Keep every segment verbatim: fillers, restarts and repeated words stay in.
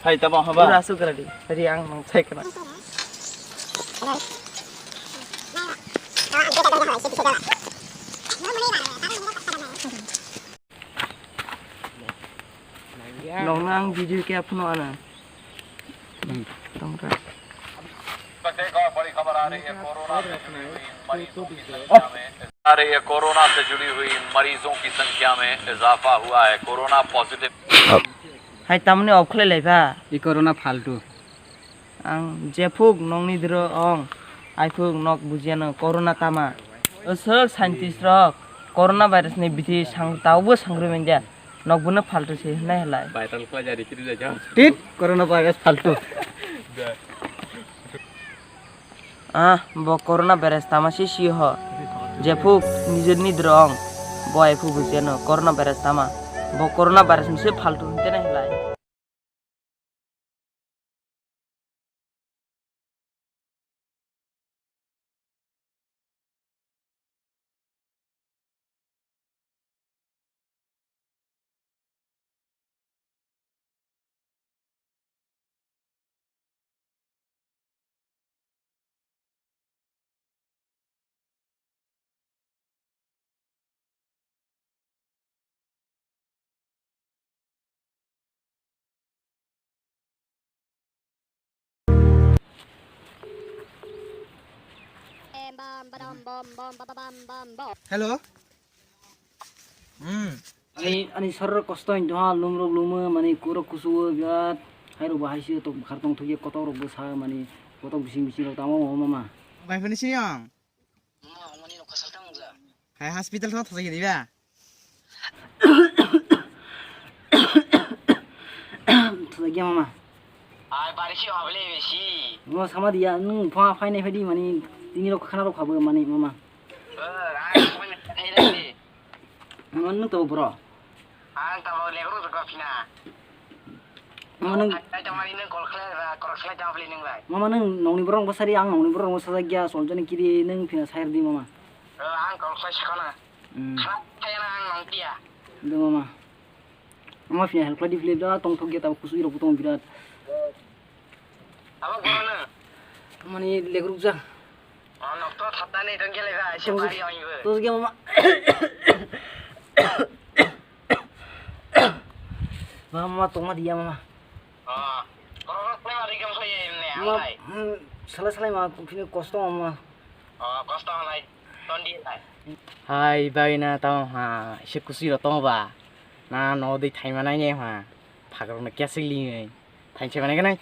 Hai, tamo haba. Pura sugra di. Tadi ang nang cek na. Nong nang video kaya phano ana. Tongkha. एक और बड़ी खबर आ रही है, कोरोना से जुड़ी हुई मरीजों की संख्या में, आ रही है, कोरोना से जुड़ी हुई मरीजों की संख्या में इजाफा हुआ है। Corona positive. Hai tamni off khlai lai ba? I corona faltu. Ang jephuk nokni dro ong, aiphuk nok bujiano corona tama. Aswk scientist rok corona virus ni bithi sang taubo sangri manya. Nok bono faltu se hinai halai. Viral khlai jari kiri jai jang. Tit, corona virus faltu. Ah, bo corona virus tama se si ho. Jephuk nijor nidro ong, bo aiphuk bujiano corona virus tama. Bo corona virus ni se faltu hinai halai. Hello. Hmm. Ani, ani sar kosto hin doha, lum rok lumo, mani kurok kusuo birat. Hai rok bo hai sio tok khar tong thokye kotok rok bo sa, mani kotok bising bising rok tamo mama. Bai phani siyang. Hai hospital thang thajak ya diba? Thajak ya mama. Ai bari si habli besi. Mo sama dia nung pha phai nai phai di mani tini rok khana rok khabo mani mama. Ber, ai phone thai dai di. Mama nung to bro. Ang tamo legruk rwkha phina. Mama nung. Ai, ai, tamo ini call khlai, call khlai tamo philai nung lai. Mama nung nongni borok bwsari ang nongni borok bwsajak ya, soljani kiri nung phina sayar di mama. O, ang call khlai sakana. Hmm. Khlai sayana ang nong tia. Do mama. Mama phina help khlai di philai da tong thok ya tamo kusui rok tong birat. Abo gorono. Mani legruk jang. Oh, nokto thapnani tong khe leba, se bari ong ibo. Tos ge mama. Mama, mama, tongma diya, mama. Oh, korokno khlai ma rikam khlai ne, mama, ang lai. Hmm, salai, salai, ma, phini kosto, mama. Oh, kosto, lai. Tondi, lai. Hai, bai na, tamo, ha, se kusi ro, tamo ba. Na, no, dei, thaima, nai, ne, ha. Phagrok, no, kya, se, li, ngai. Thain, se, ma, nai, nai.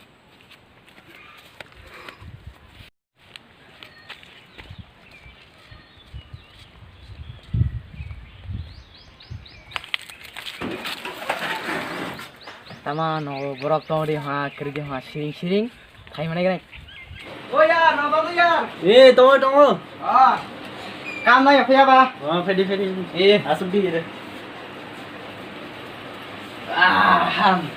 Tama no borok tong ri ha, kri di ha, siring siring. Thai mane gane. O yar, no babu yar. E, tongo, tongo. Ah. Kam nai phaya ba? Oh, phedi, phedi. E. Asuk di re. Ah, ham.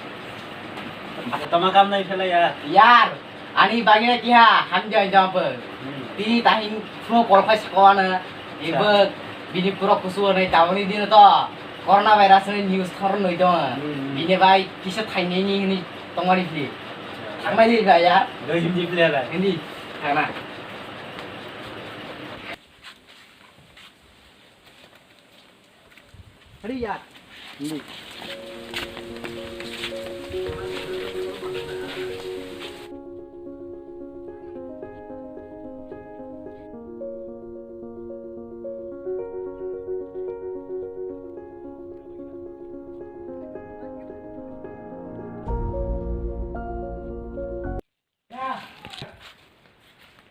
Tama kam nai phela ya. Yar. Ani bagwi kiha hamjai jabo. Hmm. Tini tahin phone call khai sako ano. Acha. Ebo bini pura kusu ano taboni dino to corona virus ni news thor noi to. Hmm. Bini bai kisa thaini ni hini tongmani phili. Acha. Thangmai di ba ya. Doi hindi phila la. Hindi. Thangna. Hurry up.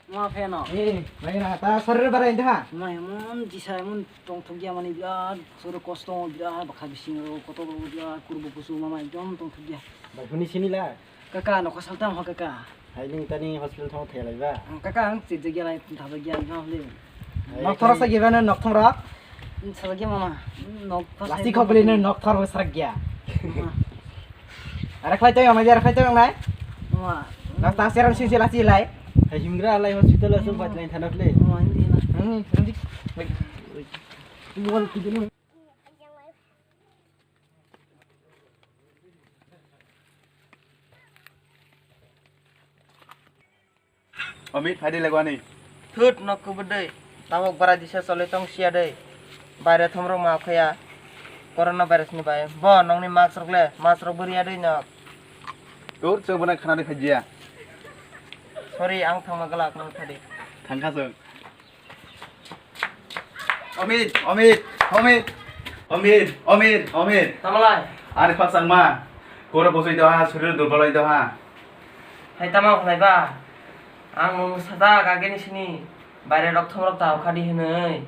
Ma pheno. Eh, mai na ta sar re barai da. Ma emon jisa emon tong thok ya mani birat soro kosto birat bakha bising ro koto ro birat kurbo kusu mama ekdom tong thok ya. Bai huni sini la. Kaka nokha saltam ho kaka. Hai ning tani hospital thong thai lai ba. Kaka ang chejak ya lai thaba ya no le. Hai, nokthor sa giba na nokthor. Sajagya mama. Nok plastic khok beli nok thor sajagya. Mama. Ara khlai tong nai, ara khlai tong nai. Mama. Nak ta seram sing sila silai. Hai himgra lai hospital asuk bat lai thanak le. Mama, hindi na. Hmm, hindi. Wal kidin. Yang lain. Amit, phaidi legwani. Thut nok kubudui. Tabok bara disa chole tong siya dei. Baire thomrok ma khaya. Corona virus ni bai. Bo nokni mask rok le, mask rok bwriya dei nok. Tur chwng bono khana de phajiya. Sorry, ang thangma glak nang thadi. Thangkha chwng. Amit, Amit, Amit, Amit, Amit, Amit. Tamalai? Ani khasangma. Koro bosoi doha, surir durbal oi doha. Hai tama khlai ba? Ang nung sata kageni sini. Baire rok thom rok ta khadi hinoi.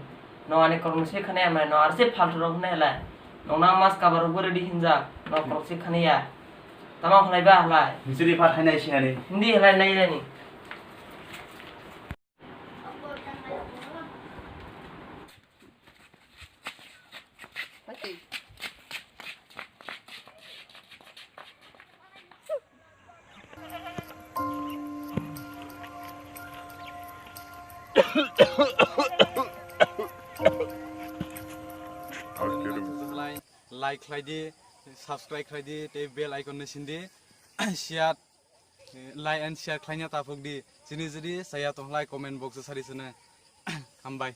No ani kormo se khane amai no ar se phaltu rok hinai lai. Nong nang mas kabar rok bwrwi di hinjak. No korok se khane ya. Tama khlai ba halai? Misiri phat hai nai si ani. Hindi halai nai rani. Like khlai di, subscribe khlai di, tei bell icon ni sindi share, like and share khlaina taphuk di. Chini jodi saya tong lai comment box o sari sene. Hambai.